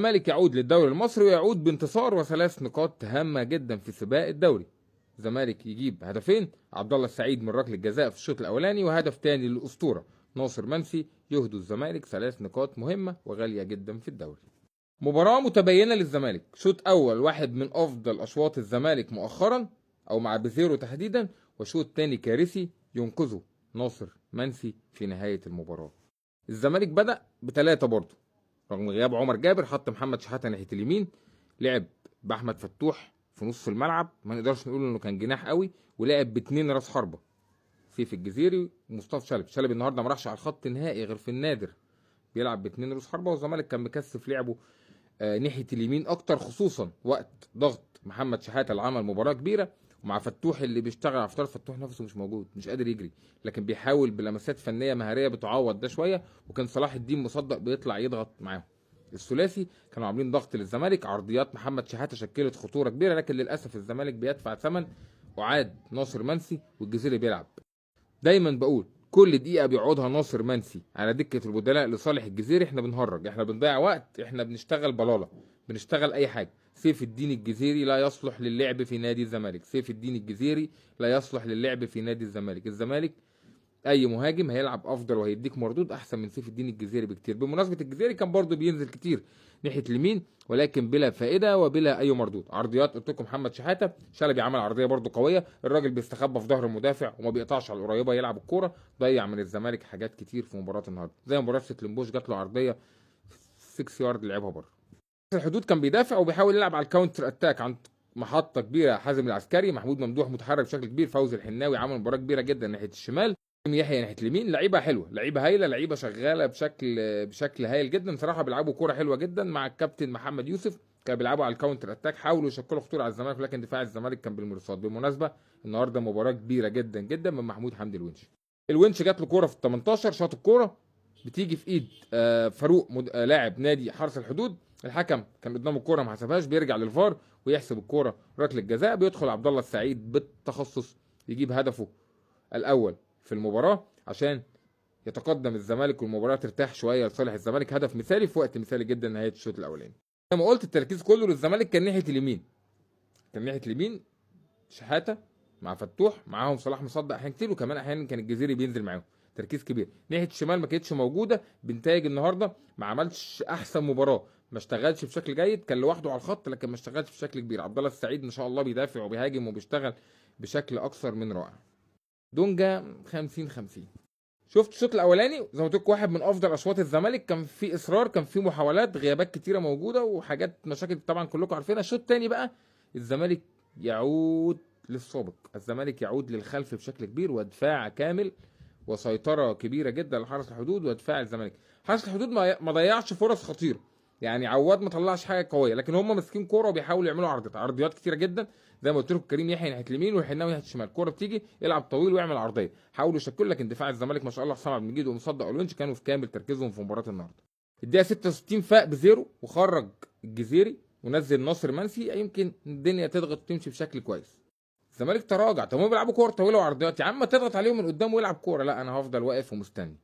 الزمالك يعود للدوري المصري ويعود بانتصار وثلاث نقاط هامة جدا في سباق الدوري. الزمالك يجيب هدفين، عبد الله السعيد من ركلة جزاء في الشوط الاولاني، وهدف تاني للاسطوره ناصر منسي، يهدوا الزمالك 3 نقاط مهمة وغاليه جدا في الدوري. مباراة متباينة للزمالك، شوط اول واحد من افضل اشواط الزمالك مؤخرا او مع بيزيرو تحديدا، وشوط تاني كارثي ينقذه ناصر منسي في نهاية المباراة. الزمالك بدا ب3 برضه رغم غياب عمر جابر، حط محمد شحاته ناحية اليمين، لعب باحمد فتوح في نص الملعب، ما نقدرش نقول انه كان جناح قوي، ولعب ب2 راس حربه، سيف الجزيري ومصطفى شلبي. شلبي النهارده ما راحش على الخط نهائي غير في النادر، بيلعب ب2 راس حربه، والزمالك كان مكثف لعبه ناحية اليمين اكتر، خصوصا وقت ضغط محمد شحاته اللي عمل مباراة كبيرة، ومع فتوح اللي بيشتغل على فتار. فتوح نفسه مش موجود، مش قادر يجري، لكن بيحاول بلمسات فنية مهاريه بتعوض ده شوية، وكان صلاح الدين مصدق بيطلع يضغط معاهم. الثلاثي كانوا عاملين ضغط للزمالك، عرضيات محمد شحاته شكلت خطورة كبيرة، لكن للاسف الزمالك بيدفع ثمن وعاد ناصر منسي والجزيري بيلعب. دايما بقول كل دقيقة بيقعدها ناصر منسي على دكه البدلاء لصالح الجزيري احنا بنهرج، احنا بنضيع وقت، احنا بنشتغل بلاله، بنشتغل اي حاجة. سيف الدين الجزيري لا يصلح للعب في نادي الزمالك، سيف الدين الجزيري لا يصلح للعب في نادي الزمالك. الزمالك اي مهاجم هيلعب افضل وهيديك مردود احسن من سيف الدين الجزيري بكتير. بمناسبة الجزيري كان برضو بينزل كتير ناحية اليمين، ولكن بلا فائدة وبلا اي مردود. عرضيات قلت لكم محمد شحاته، شلبي عمل عرضية برضو قوية، الراجل بيستخبى في ظهر المدافع وما بيقطعش على القريبة يلعب الكورة، ضيع من الزمالك حاجات كتير في مباراة النهارده، زي مباراة ستلمبوش جات له عرضية 6 يارد لعبها بره. الحدود كان بيدافع وبيحاول يلعب على ال counter attack عند محطة كبيرة، حازم العسكري، محمود ممدوح متحرك بشكل كبير، فوزي الحناوي عمل مباراة كبيرة جدا ناحية الشمال، يحيى ناحية اليمين. لعيبة حلوة، لعيبة هايلة، لعيبة شغالة بشكل هايل جدا صراحة، بيلعبوا كورة حلوة جدا مع الكابتن محمد يوسف، كانوا بيلعبوا على ال counter attack، حاولوا يشكلوا خطورة على الزمالك، لكن دفاع الزمالك كان بالمرصاد. بالمناسبة النهارده مباراة كبيرة جدا جدا من محمود حمدي الونش. الونش جات له كورة في ال 18، شاط الكورة بتيجي في ايد فاروق لاعب نادي حرس الحدود، الحكم كان قدامه الكورة ما حسبهاش، بيرجع للفار ويحسب الكورة ركلة جزاء، بيدخل عبد الله السعيد بالتخصص يجيب هدفه الاول في المباراة عشان يتقدم الزمالك والمباراة ترتاح شوية لصالح الزمالك. هدف مثالي في وقت مثالي جدا نهاية الشوط الاولاني. زي ما قلت التركيز كله للزمالك كان ناحية اليمين، كان ناحية اليمين شحاته مع فتوح، معاهم صلاح مصدق احيانا كتير، وكمان احيانا كان الجزيري بينزل معاهم، تركيز كبير. ناحية الشمال ما كانتش موجودة. بنتايج النهارده ما عملش احسن مباراة، ما اشتغلش بشكل جيد، كان لوحده على الخط لكن ما اشتغلش بشكل كبير. عبد الله السعيد ما شاء الله بيدافع وبيهاجم وبيشتغل بشكل اكثر من رائع. دونجا 50-50. شفت الشوط الاولاني زي ما قلت لكم واحد من افضل اشواط الزمالك، كان في اصرار، كان في محاولات، غيابات كتيرة موجودة وحاجات مشاكل طبعا كلكم عارفينها. الشوط الثاني بقى الزمالك يعود للسابق، الزمالك يعود للخلف بشكل كبير، ودفاع كامل وسيطرة كبيرة جدا لحرس الحدود ودفاع الزمالك. حرس الحدود ما ضيعش فرص خطيرة، يعني عواد ما طلعش حاجة قوية، لكن هم ماسكين كورة وبيحاولوا يعملوا عرضيات كتيرة جدا. زي ما قلت لكم كريم يحيى ناحية اليمين والحناوي ناحية الشمال، كورة بتيجي يلعب طويل ويعمل عرضية، حاولوا يشكلوا، لكن دفاع الزمالك ما شاء الله حسام عبد المجيد ومصدق والونش كانوا في كامل تركيزهم في مباراة النهارده. الدقيقة 66 فاق بزيرو وخرج الجزيري ونزل ناصر منسي، يمكن الدنيا تضغط وتمشي بشكل كويس. الزمالك تراجع، طب هم بيلعبوا كورة طويلة وعرضيات، يا عم تضغط عليهم من قدام ويلعب كورة، لا انا هفضل واقف ومستني.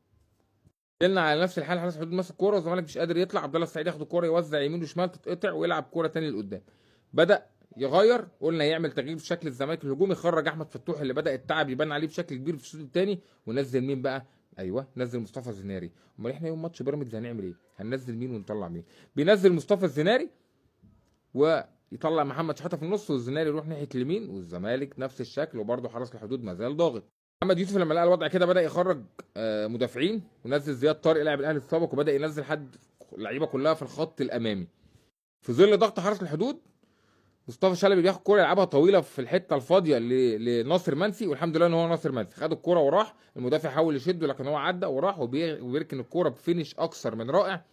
نزلنا على نفس الحال، حرس الحدود ماسك كورة والزمالك مش قادر يطلع، عبد الله السعيد ياخد الكورة يوزع يمين وشمال تتقطع ويلعب كورة تاني لقدام. بدا يغير، قلنا يعمل تغيير في شكل الزمالك الهجومي، خرج احمد فتوح اللي بدا التعب يبان عليه بشكل كبير في الشوط الثاني، ونزل مين بقى؟ ايوه نزل مصطفى الزناري. امال احنا يوم ماتش بيراميدز هنعمل ايه؟ هننزل مين ونطلع مين؟ بينزل مصطفى الزناري ويطلع محمد شحاته في النص، والزناري يروح ناحية اليمين، والزمالك نفس الشكل، وبرده حرس الحدود ما زال ضاغط. محمد يوسف لما لقى الوضع كده بدا يخرج مدافعين، ونزل زياد طارق لاعب الاهلي السابق، وبدا ينزل حد لعيبة كلها في الخط الامامي. في ظل ضغط حرس الحدود مصطفى شلبي بياخد كورة يلعبها طويلة في الحتة الفاضيه لناصر منسي، والحمد لله ان هو ناصر منسي خد الكورة وراح، المدافع حاول يشده لكن هو عدى وراح، وبيركن الكورة ب finish اكثر من رائع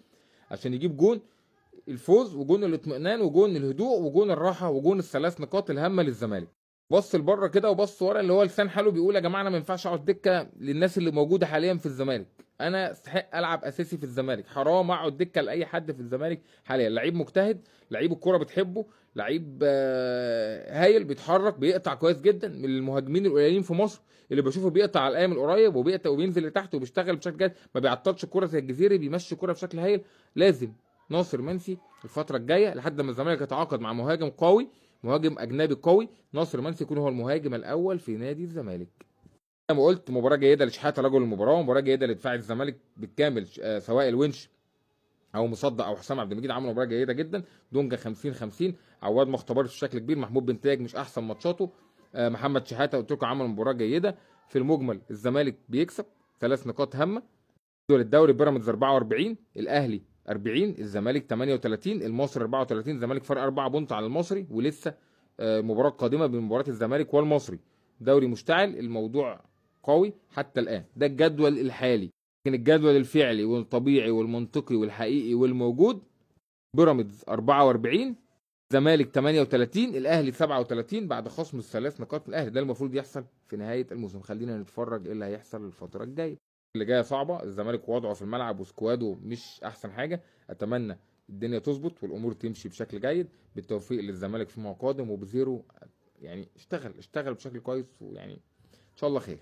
عشان يجيب جون الفوز وجون الاطمئنان وجون الهدوء وجون الراحة وجون الثلاث نقاط الهامة للزمالك. بص لبره كده وبص ورا، اللي هو لسان حاله بيقول يا جماعة انا ما ينفعش اقعد دكه للناس اللي موجودة حاليا في الزمالك، انا استحق العب اساسي في الزمالك، حرام اقعد دكه لاي حد في الزمالك حاليا. لعيب مجتهد، لعيب الكورة بتحبه، لعيب هايل، بيتحرك، بيقطع كويس جدا، من المهاجمين القليلين في مصر اللي بشوفه بيقطع على القايم القريب وبيقطع وبينزل لتحت وبيشتغل بشكل جيد، ما بيعطلش الكورة زي الجزيري، بيمشي الكورة بشكل هايل. لازم ناصر منسي الفترة الجاية لحد ما الزمالك يتعاقد مع مهاجم قوي، مهاجم اجنبي قوي، ناصر منسي يكون هو المهاجم الاول في نادي الزمالك. زي ما قلت مباراة جيدة لشحاته رجل المباراة، ومباراة جيدة لدفاع الزمالك بالكامل، سواء الونش او مصدق او حسام عبد المجيد عملوا مباراة جيدة جدا. دونجا 50-50، عواد ما اختبرش بشكل كبير، محمود بنتاج مش احسن ماتشاته، محمد شحاته قلت لكم عمل مباراة جيدة. في المجمل الزمالك بيكسب 3 نقاط هامة. جدول الدوري بيراميدز 44، الاهلي 40، الزمالك 38، المصري 34، الزمالك فرق 4 بونت على المصري، ولسه مباراة قادمة بين مباراة الزمالك والمصري. دوري مشتعل، الموضوع قوي حتى الان. ده الجدول الحالي، لكن الجدول الفعلي والطبيعي والمنطقي والحقيقي والموجود بيراميدز 44، الزمالك 38، الاهلي 37 بعد خصم ال3 نقاط من الاهلي. ده المفروض يحصل في نهاية الموسم. خلينا نتفرج ايه اللي هيحصل الفترة الجاية. اللي جاية صعبة، الزمالك وضعه في الملعب وسكواده مش احسن حاجة. اتمنى الدنيا تظبط والامور تمشي بشكل جيد. بالتوفيق للزمالك فيما قادم، وبزيرو يعني اشتغل بشكل كويس، ويعني ان شاء الله خير.